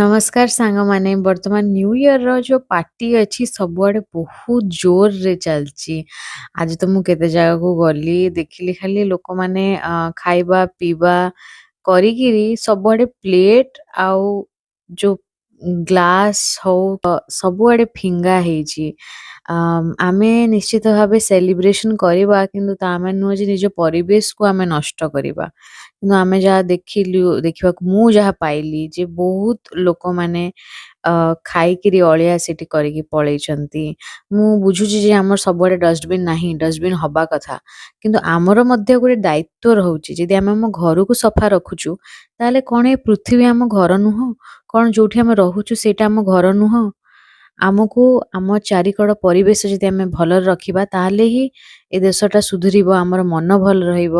ନମସ୍କାର ସାଙ୍ଗମାନେ। ବର୍ତ୍ତମାନ ନ୍ୟୁ ଇୟରର ଯୋଉ ପାର୍ଟି ଅଛି, ସବୁଆଡ଼େ ବହୁତ ଜୋରରେ ଚାଲିଛି। ଆଜି ତ ମୁଁ କେତେ ଜାଗାକୁ ଗଲି, ଦେଖିଲି ଖାଲି ଲୋକମାନେ ଖାଇବା ପିଇବା କରିକିରି ସବୁଆଡ଼େ ପ୍ଲେଟ୍ ଆଉ ଯୋଉ ଗ୍ଲାସ୍ ହଉ, ସବୁଆଡ଼େ ଫିଙ୍ଗା ହେଇଛି। ଆମେ ନିଶ୍ଚିତ ଭାବେ ସେଲିବ୍ରେସନ କରିବା, କିନ୍ତୁ ତା ମାନେ ନୁହଁ ଯେ ନିଜ ପରିବେଶକୁ ଆମେ ନଷ୍ଟ କରିବା। କିନ୍ତୁ ଆମେ ଯାହା ଦେଖିଲୁ, ଦେଖିବାକୁ ମୁଁ ଯାହା ପାଇଲି ଯେ ବହୁତ ଲୋକମାନେ ଖାଇକିରି ଅଳିଆ ସେଠି କରିକି ପଳେଇଛନ୍ତି। ମୁଁ ବୁଝୁଛି ଯେ ଆମର ସବୁଆଡ଼େ ଡଷ୍ଟବିନ୍ ନାହିଁ, ଡଷ୍ଟବିନ୍ ହବା କଥା, କିନ୍ତୁ ଆମର ମଧ୍ୟ ଗୋଟେ ଦାୟିତ୍ୱ ରହୁଛି। ଯଦି ଆମେ ଆମ ଘରକୁ ସଫା ରଖୁଛୁ, ତାହେଲେ କ'ଣ ଏ ପୃଥିବୀ ଆମ ଘର ନୁହଁ? କ'ଣ ଯୋଉଠି ଆମେ ରହୁଛୁ ସେଇଟା ଆମ ଘର ନୁହଁ? ଆମକୁ ଆମ ଚାରିକଡ଼ ପରିବେଶ ଯଦି ଆମେ ଭଲରେ ରଖିବା, ତାହେଲେ ହିଁ ଏ ଦେଶଟା ସୁଧୁରିବ, ଆମର ମନ ଭଲ ରହିବ।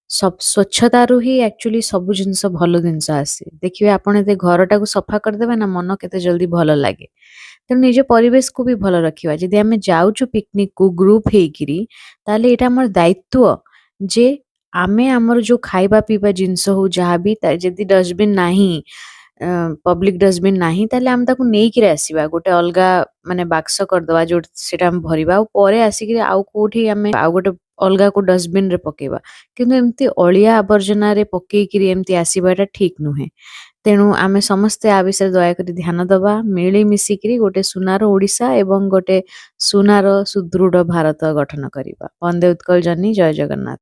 ସ୍ୱଚ୍ଛତାରୁ ହିଁ ଆକ୍ଚୁଆଲି ସବୁ ଜିନିଷ, ଭଲ ଜିନିଷ ଆସେ। ଦେଖିବେ, ଆପଣ ଯଦି ଘରଟାକୁ ସଫା କରିଦେବେ ନା, ମନ କେତେ ଜଲ୍ଦି ଭଲ ଲାଗେ। ତେଣୁ ନିଜ ପରିବେଶକୁ ବି ଭଲ ରଖିବା। ଯଦି ଆମେ ଯାଉଛୁ ପିକନିକକୁ ଗ୍ରୁପ ହେଇକିରି, ତାହେଲେ ଏଇଟା ଆମର ଦାୟିତ୍ୱ ଯେ ଆମେ ଆମର ଯୋଉ ଖାଇବା ପିଇବା ଜିନିଷ ହଉ, ଯାହାବି, ଯଦି ଡଷ୍ଟବିନ୍ ନାହିଁ, ପବ୍ଲିକ ଡଷ୍ଟବିନ୍ ନାହିଁ, ତାହେଲେ ଆମେ ତାକୁ ନେଇକିରି ଆସିବା। ଗୋଟେ ଅଲଗା ମାନେ ବାକ୍ସ କରିଦବା, ଯୋଉଠି ସେଇଟା ଆମେ ଭରିବା ଆଉ ପରେ ଆସିକିରି ଆଉ କୋଉଠି ଆମେ ଆଉ ଗୋଟେ ଅଲଗା କୋଉ ଡଷ୍ଟବିନରେ ପକେଇବା। କିନ୍ତୁ ଏମିତି ଅଳିଆ ଆବର୍ଜନାରେ ପକେଇକିରି ଏମିତି ଆସିବାଟା ଠିକ ନୁହେଁ। ତେଣୁ ଆମେ ସମସ୍ତେ ଆ ବିଷୟରେ ଦୟାକରି ଧ୍ୟାନ ଦବା, ମିଳିମିଶିକିରି ଗୋଟେ ସୁନାର ଓଡ଼ିଶା ଏବଂ ଗୋଟେ ସୁନାର ସୁଦୃଢ଼ ଭାରତ ଗଠନ କରିବା। ବନ୍ଦେ ଉତ୍କଳ ଜନନୀ। ଜୟ ଜଗନ୍ନାଥ।